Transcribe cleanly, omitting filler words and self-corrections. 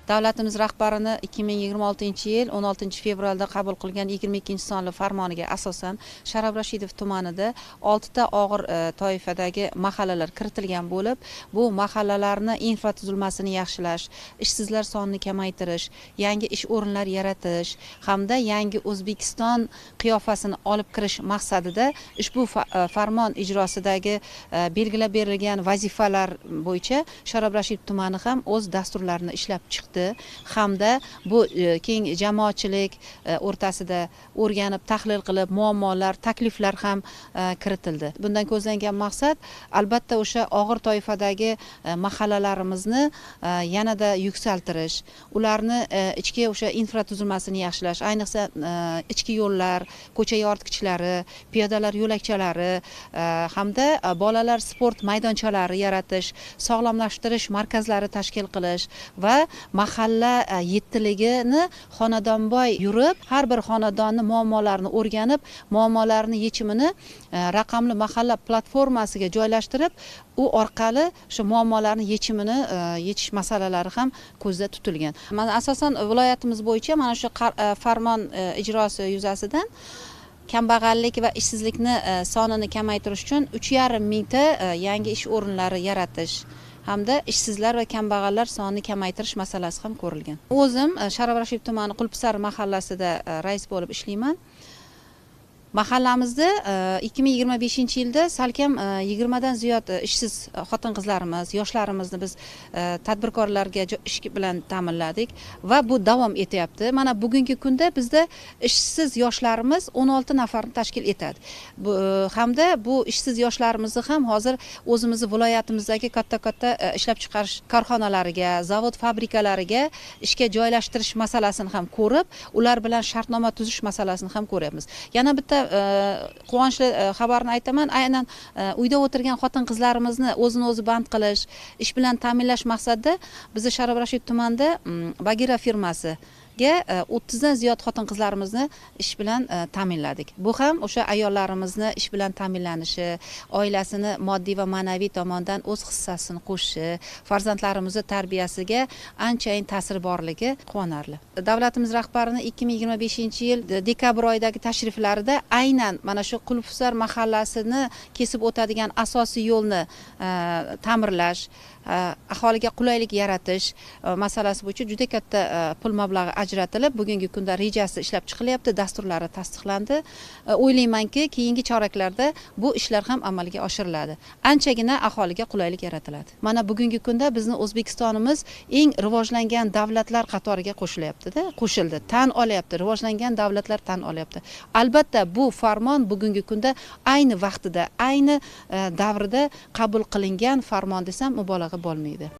Davlatimiz rahbarini 2026-yil 16-fevralda qabul qilgan 22-sonli farmoniga asosan Sharob Rashidov tumanida 6 ta og'ir toifadagi mahallalar kiritilgan bo'lib, bu mahallalarni infratuzilmasini yaxshilash, ishsizlar sonini kamaytirish, yangi ish o'rinlari yaratish hamda yangi O'zbekiston qiyofasini olib kirish maqsadida ushbu farmon ijrosidagi belgilab berilgan vazifalar bo'yicha Sharob Rashidov tumani ham o'z dasturlarini ishlab chiqdi hamda bu keng jamoatchilik o'rtasida o'rganib, tahlil qilib, muammolar, takliflar ham kiritildi. Bundan ko'zlangan maqsad albatta o'sha og'ir toifadagi mahallalarimizni yanada yuksaltirish, ularni ichki o'sha infratuzilmasini yaxshilash, ayniqsa ichki yo'llar, ko'cha yoritgichlari, piyodalar yo'lakchalari hamda bolalar sport maydonchalari yaratish, sog'lomlashtirish markazlari tashkil qilish va mahalla yettiligini xonadonboy yurib, har bir xonadonni muammolarini o'rganib, muammolarni yechimini raqamli mahalla platformasiga joylashtirib, u orqali o'sha muammolarni yechimini yechish masalalari ham ko'zda tutilgan. Mana asosan viloyatimiz bo'yicha mana shu farmon ijrosi yuzasidan kambag'allik va ishsizlikni sonini kamaytirish uchun 3,5 mingta yangi ish o'rinlari yaratish hamda ishsizlar va kambag'allar sonini kamaytirish masalasi ham ko'rilgan. O'zim Sharob Rashidov tumani Qulpisar mahallasida rais bo'lib ishlayman. Mahallamizda 2025-yilda salkam 20 dan ziyod ishsiz xotin-qizlarimiz, yoshlarimizni biz tadbirkorlarga ish bilan ta'minladik va bu davom etyapti. Mana bugungi kunda bizda ishsiz yoshlarimiz 16 nafarni tashkil etadi. Bu hamda bu ishsiz yoshlarimizni ham hozir o'zimizni viloyatimizdagi katta-katta ishlab chiqarish korxonalariga, zavod fabrikalariga ishga joylashtirish masalasini ham ko'rib, ular bilan shartnoma tuzish masalasini ham ko'ryapmiz. Yana bitta quvonchli xabarni aytaman, aynan uyda o'tirgan xotin-qizlarimizni o'zini o'zi band qilish, ish bilan ta'minlash maqsadida bizni Sharob Rashidov tumanida Bagira firmasiga 30 dan ziyod xotin-qizlarimizni ish bilan ta'minladik. Bu ham o'sha ayollarimizni ish bilan ta'minlanishi, oilasini moddiy va ma'naviy tomondan o'z hissasini qo'shishi, farzandlarimizni tarbiyasiga anchayin ta'siri borligi quvonarli. Davlatimiz rahbarini 2025-yil dekabr oyidagi tashriflarida aynan mana shu Qulfsar mahallasini kesib o'tadigan asosiy yo'lni ta'mirlash, aholiga qulaylik yaratish masalasi bo'yicha juda katta pul mablag'i ajratilib, bugungi kunda rejasi ishlab chiqilyapti, dasturlari tasdiqlandi. O'ylaymanki, keyingi choraklarda bu ishlar ham amalga oshiriladi. Anchagina aholiga qulaylik yaratiladi. Mana bugungi kunda bizni O'zbekistonimiz eng rivojlangan davlatlar qatoriga qo'shilyapti-da, qo'shildi, tan olyapti, rivojlangan davlatlar tan olyapti. Albatta, bu farmon bugungi kunda ayni vaqtida, ayni davrida qabul qilingan farmon desam mubolag'a bo'lmaydi.